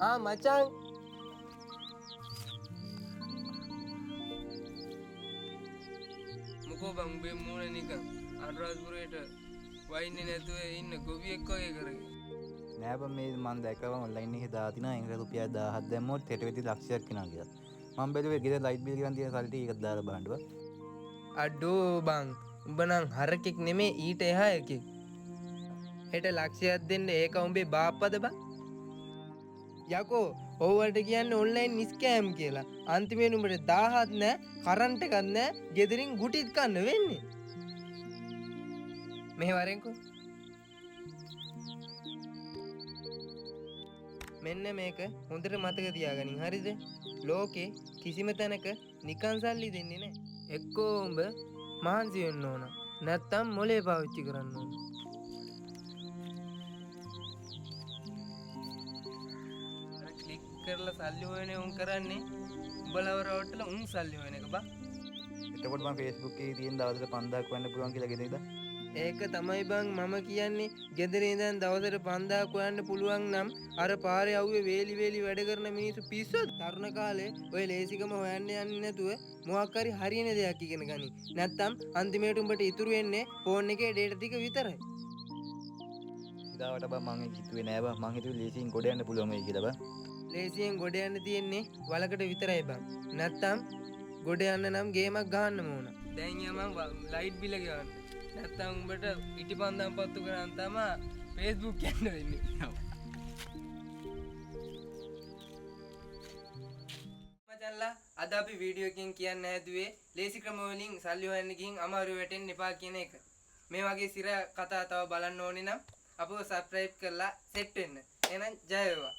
ආ මචං, මොකෝ බං උඹේ මූණ නිකන් අනුරාධපුරයට වයින්නේ නැතුව ඉන්න ගොවියෙක් වගේ කරගෙන. නෑ බං, මේ මං දැකලා ඔන්ලයින් එකේ දාලා තිනා ඒකට රුපියල් 1000ක් දැම්මොත් හෙට වෙද්දි ලක්ෂයක් එනවා කියලා. මං බැලුවේ ගෙදර ලයිට් බිල් ගෙවන්න තියෙන සල්ලි ටික ඒකත් දාලා බලන්න බං. අඩෝ බං, උඹ නම් හරකෙක් නෙමේ ඊට එහා එකෙක්. හෙට ලක්ෂයක් දෙන්න ඒක උඹේ බාප්පද බං? යකෝ ඔව්වට කියන්නේ ඔන්ලයින් ස්කෑම් කියලා. අන්තිමේට උඹට 1000ක් නෑ, කරන්ට් එකක් නෑ, ගෙදරින් ගුටිත් කන්න වෙන්නේ. මෙහෙ වරෙන්කෝ. මෙන්න මේක හොඳට මතක තියාගනින් හරිද? ලෝකේ කිසිම තැනක නිකන් සල්ලි දෙන්නේ නෑ. එක්කෝ උඹ මහන්සි වෙන්න ඕන, නැත්තම් මොලේ පාවිච්චි කරන්න ඕන. අර ක්ලික් කරලා සල්ලි හොයන උන් කරන්නේ උඹලව රවට්ටලා උන් සල්ලි හොයන එක බං. එතකොට මං Facebook එකේ තියෙන දවසට 5000ක් හොයන්න පුළුවන් කියලා ගෙදර ඉඳන්. ඒක තමයි බං මම කියන්නේ, ගෙදර ඉඳන් දවසට 5000ක් හොයන්න පුළුවන් නම් අර පාරේ අවුවේ වේලි වේලි වැඩ කරන මිනිස්සු පිස්සුද? තරුණ කාලේ ඔය ලේසිකම හොයන්න යන්නේ නැතුව මොකක් හරි හරියන දෙයක් ඉගෙන ගනි. නැත්තම් අන්තිමේට උඹට ඉතුරු වෙන්නේ ෆෝන් එකේ ඩේටා ටික විතරයි. ඉදාවට බං මං ඒක හිතුවේ නෑ බං. මං හිතුවේ ලේසියෙන් ගොඩ යන්න පුළුවන් වෙයි කියලා බං. ලේසියෙන් ගොඩ යන්න තියෙන්නේ වලකට විතරයි බං. නැත්තම් ගොඩ යන්න නම් ගේමක් ගහන්නම ඕන. දැන් යමන් ලයිට් බිල ගෙවන්න. නැත්තම් උඹට ඉටිපන්දම් පත්තු කරන් තමා Facebook යන්න වෙන්නේ. මචංලා, අද අපි වීඩියෝ එකකින් කියන්න හැදුවේ ලේසි ක්‍රම වලින් සල්ලි හොයන්න ගිහින් අමාරු වැටෙන්න එපා කියන එක. මේ වගේ සිර කතා තව බලන්න ඕනේ නම් අපව සබ්ස්ක්‍රයිබ් කරලා සෙට් වෙන්න. එහෙනම් ජය වේවා.